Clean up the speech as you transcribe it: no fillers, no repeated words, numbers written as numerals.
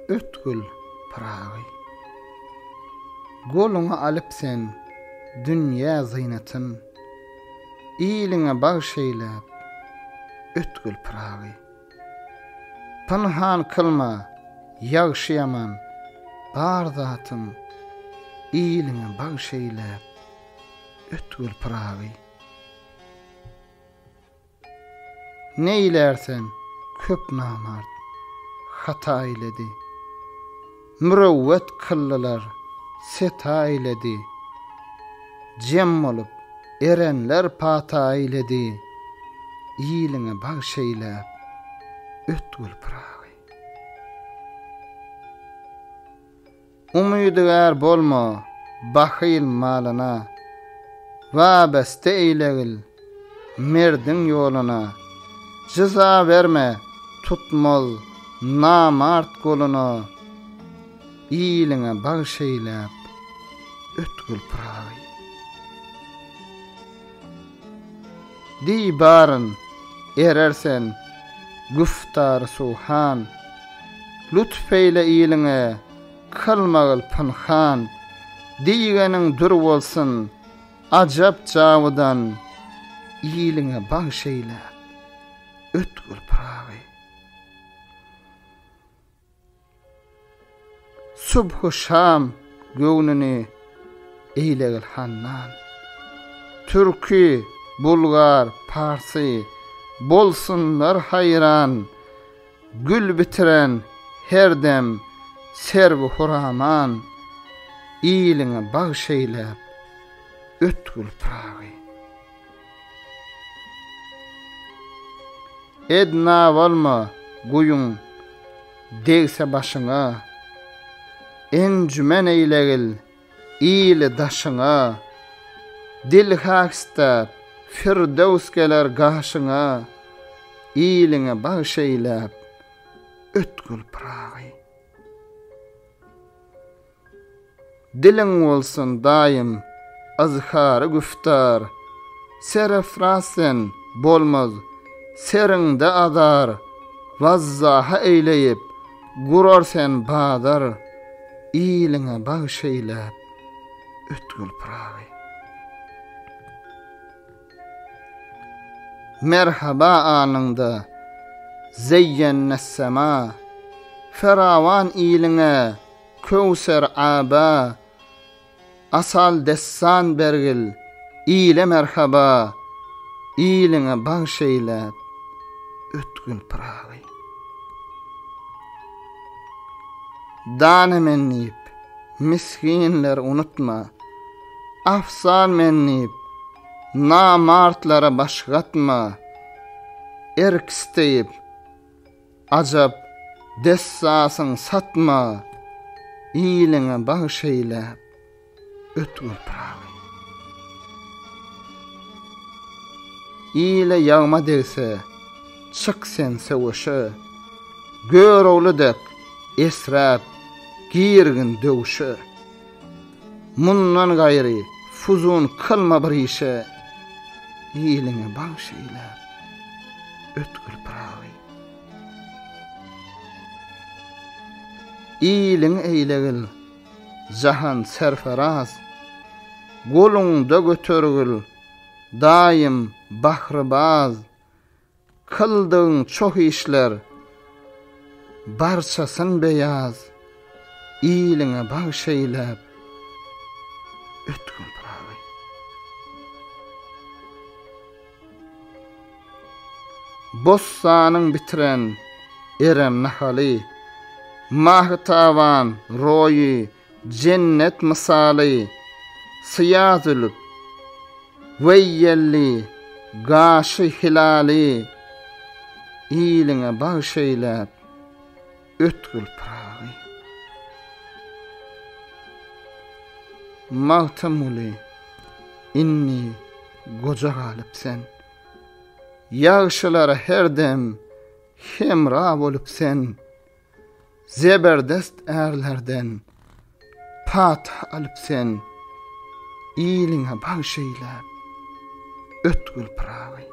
ötgül, Pyragy. Goluňa alyp sen dünýä zynatyn, Iliňe bagş eýläp, ötgül, Pyragy. Pynhan kylma ýagşy-ýaman bar zatyň, Iliňe bagş eýläp, ötgül, Pyragy. Neýlär sen, köp namart, hata eýledi. Mürewwet kyldylar, seta eýledi. Jem bolup, erenler pata eýledi. Iliňe bagş eýläp, ötgül Pyragy. Umydygär bolma bahyl malyna, Wabeste eýlegil merdiň ýoluna. Jyza berme tutmaz namart goluna, Iliňe bagş eýläp ötgül Pyragy. Diý baryn, erer sen, güftary suhan, Lutf eýle iliňe, kylmagyl pynhan, Diýgeniň dür bolsun, ajap jawydan, Iliňe bagş eýläp, ötgül Pyragy. Subhy-şam göwnüni eýlegil handan. Türki, bulgar, parsy bolsunlar haýran, Gül bitiren her dem serwi-huraman, Iliňe bagş eýläp, ötgül Pyragy. Edna bolma, guýuň degse başyňa, Enjümen eýlegil ili daşyňa, Dil hak istäp, Firdöws geler gaşyňa, Iliňe bagş eýläp, ötgül Pyragy. Diliň bolsun daýym yzhary güftar, Serefraz sen, bolmaz seriňde azar, Wazzaha eýleýip, gurar sen bazar, Iliňe bagş eýläp, ötgül Pyragy. Merhaba anyňda, zeýýennessema, Ferawan iliňe, Köwser aba, Asal dessan bergil, ile merhaba, Iliňe bagş eýläp, ötgül Pyragy. Dana men diýip, misginleri unutma, Afzal men diýip, namartlara baş gatma, Erk isteýip, Ajap dessasyň satma, iliňe bagş eýläp, ötgül Pyragy. Ile ýagma degse, çyk sen söweşe, Görogly dek esräp girgin döwşe. Mundan gaýry fuzun kylma bir işe, Iliňe bagş eýläp, ötgül Pyragy. Iliň eýlegil, jahan serferaz, Goluňda götergil, daýym bahrybaz, Kyldygyň çoh işler, barçasyn beýaz, Iliňe bagş eýläp, ötgül Pyragy. Bossanyň bitiren Erem nahaly, Mahy-taban roýy jennet mysaly, Syýa zülp, weýýelli, gaşy hilaly, Iliňe bagş eýläp, ötgül Pyragy. Magtymguly, indi goja galyp sen. Ýagşylara her dem hemra bolup sen. Zeberdest ärlerden pata alyp sen. Iliňe bagş eýläp, ötgül Pyragy.